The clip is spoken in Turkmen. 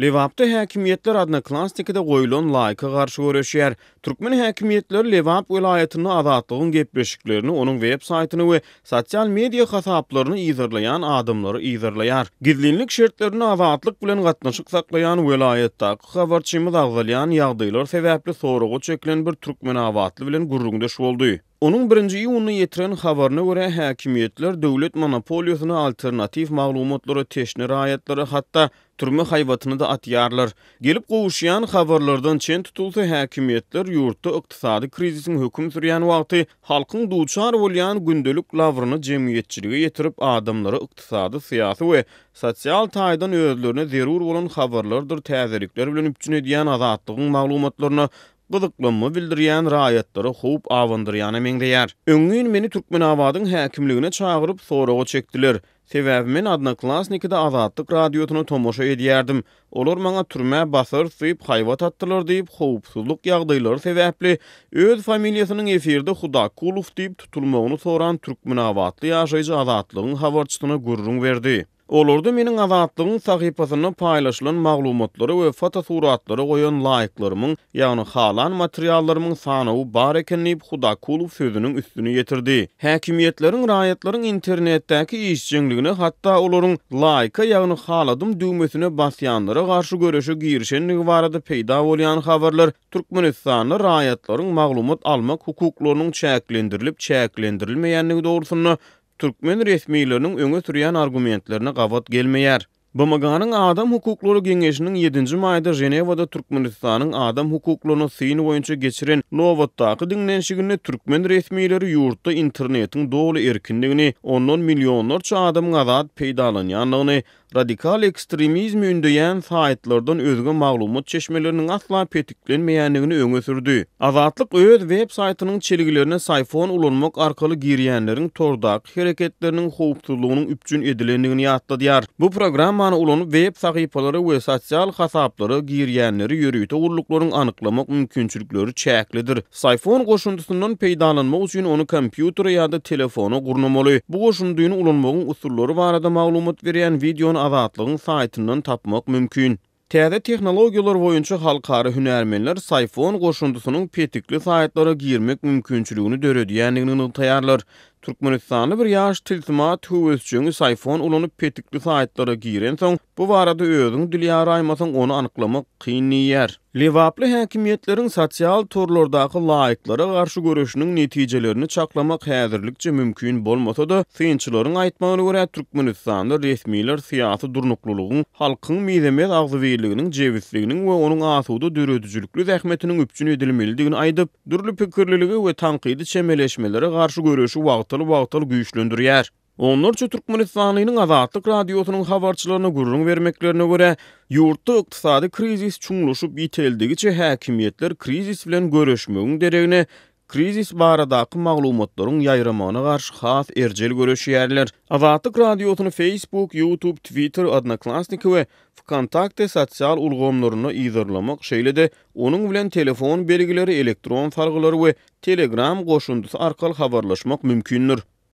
Lebapda häkimiýetler Odnoklassnikide goýlan laýka garşy göreşýär. Türkmen häkimiýetleri Lebap welaýatynda Azatlygyň gepleşiklerini, onuň web saýtyny we sosial media hasaplaryny yzarlaýan adamlary yzarlaýar. Gizlinlik şertlerinde Azatlyk bilen gatnaşyk saklaýan welaýatdaky habarçymyz agzalýan ýagdaýlar sebäpli soraga çekilen bir türkmenabatly bilen gürrüňdeş boldy. Onuň birinji iýunda ýetiren habaryna görä, häkimiýetler döwlet monopoliýasyna alternatiw maglumatlara teşne raýatlara hatda türme haýbatyny-da atýarlar. Gelip gowuşýan habarlardan çen tutulsa, häkimiýetler ýurtda ykdysady krizisiň höküm sürýän wagty halkyň duçar bolýan gündelik labryny jemgyýetçilige ýetirip, adamlary ykdysady, syýasy we sosial taýdan özlerine zerur bolan habarlardyr täzelikler bilen üpjün edýän Azatlygyň maglumatlaryna gyzyklanma bildirýän raýatlara howp abandyrýana meňzeýär. Öňňin meni Türkmenabadyň häkimligine çagyryp, soraga çekdiler. Sebäbi men Odnoklassnikide Azatlyk Radiosyna tomaşa edýärdim. Olar maňa türmä basarys diýip, haýbat atdylar diýip, howpsuzlyk ýagdaýlary sebäpli öz familiýasynyň efirde Hudakulow diýip tutulmagyny soran türkmenabatly ýaşaýjy Azatlygyň habarçysyna gürrüň berdi. Olarda meniň Azatlygyň sahypasynda paýlaşylan maglumatlara we fotosuratlara goýan laýklarymyň, ýagny halan materiallarymyň sanawy bar eken diýip, Hudakulow sözüniň üstüni ýetirdi. Häkimiýetleriň raýatlaryň internetdäki işjeňligine, hatda olaryň laýka, ýagny haladym düwmesine basýanlara garşy göreşe girişendigi barada peýda bolýan habarlar Türkmenistanda raýatlaryň maglumat almak hukuklarynyň çäklendirilip-çäklendirilmeýändigi dogrusynda türkmen resmileriniň öňe sürýän argumentlerine gabat gelmeýär. BMG-niň Adam hukuklary geňeşiniň ýedinji maýda Ženewada Türkmenistanyň adam hukuklaryna syn boýunça geçiren nobatdaky diňlenişiginde türkmen resmileri ýurtda internetiň doly erkindigini, ondan millionlarça adamyň azat peýdalanýandygyny, Radikal ekstremizmi ündeýän saýtlardan özge maglumat çeşmeleriniň asla petiklenmeýändigini öňe sürdi. Azatlyk öz web saýtynyň çelgilerine Syphon ulanmak arkaly girýänleriň tordaky hereketleriniň howpsuzlygynyň üpjün edilendigini ýatladýar. Bu programmany ulanyp web sahypalara we sosial hasaplara girýänleri ýörite gulluklaryň anyklamak mümkinçilikleri çäklidir. Syphon goşundysyndan peýdalanmak üçin ony kompýutere ýa-da telefona gurnamaly. Bu goşundyny ulanmagyň usullary barada maglumat berýän wideony Azatlygyň saýtyndan tapmak mümkin. Täze tehnologiýalar boýunça halkara hünärmenler Syphon goşundysynyň petikli saýtlara girmek mümkinçiligini döredýändigini nygtaýarlar. Türkmenistanly bir ýaş tilsimat höwesjeňi Syphon ulanyp petikli saýtlara girensoň, bu barada özüň dil ýaraýmasaň ony anyklamak kyn diýýär. Lebaply häkimiýetleriň sosial torlardaky laýklara garşy göreşiniň netijelerini çaklamak häzirlikçe mümkin bolmasa-da, synçylaryň aýtmagyna görä, Türkmenistanda resmiler syýasy durnuklylygyň, halkyň mizemez agzybirliginiň, jebisliginiň we onuň asuda döredijilikli zähmetiniň üpjün edilmelidigini aýdyp, dürli pikirlilige we tankydy çemeleşmelere garşy göreşi wagtal-wagtal güýçlendirýär. Onlarça türkmenistanlynyň Azatlyk Radiosynyň habarçylaryna gürrüň bermeklerine görä, ýurtda ykdysady krizis çuňlaşyp ýiteldigiçe häkimiýetler krizis bilen göreşmegiň deregine, krizis baradaky maglumatlaryň ýaýramagyna garşy has erjel göreşýärler. Azatlyk Radiosyny Facebook, YouTube, Twitter, Odnoklassniki we Wkontakte sosial ulgamlarynda yzarlamak, şeýle-de onuň bilen telefon belgileri, elektron salgylary we Telegram goşundysy arkaly habarlaşmak mümkindir.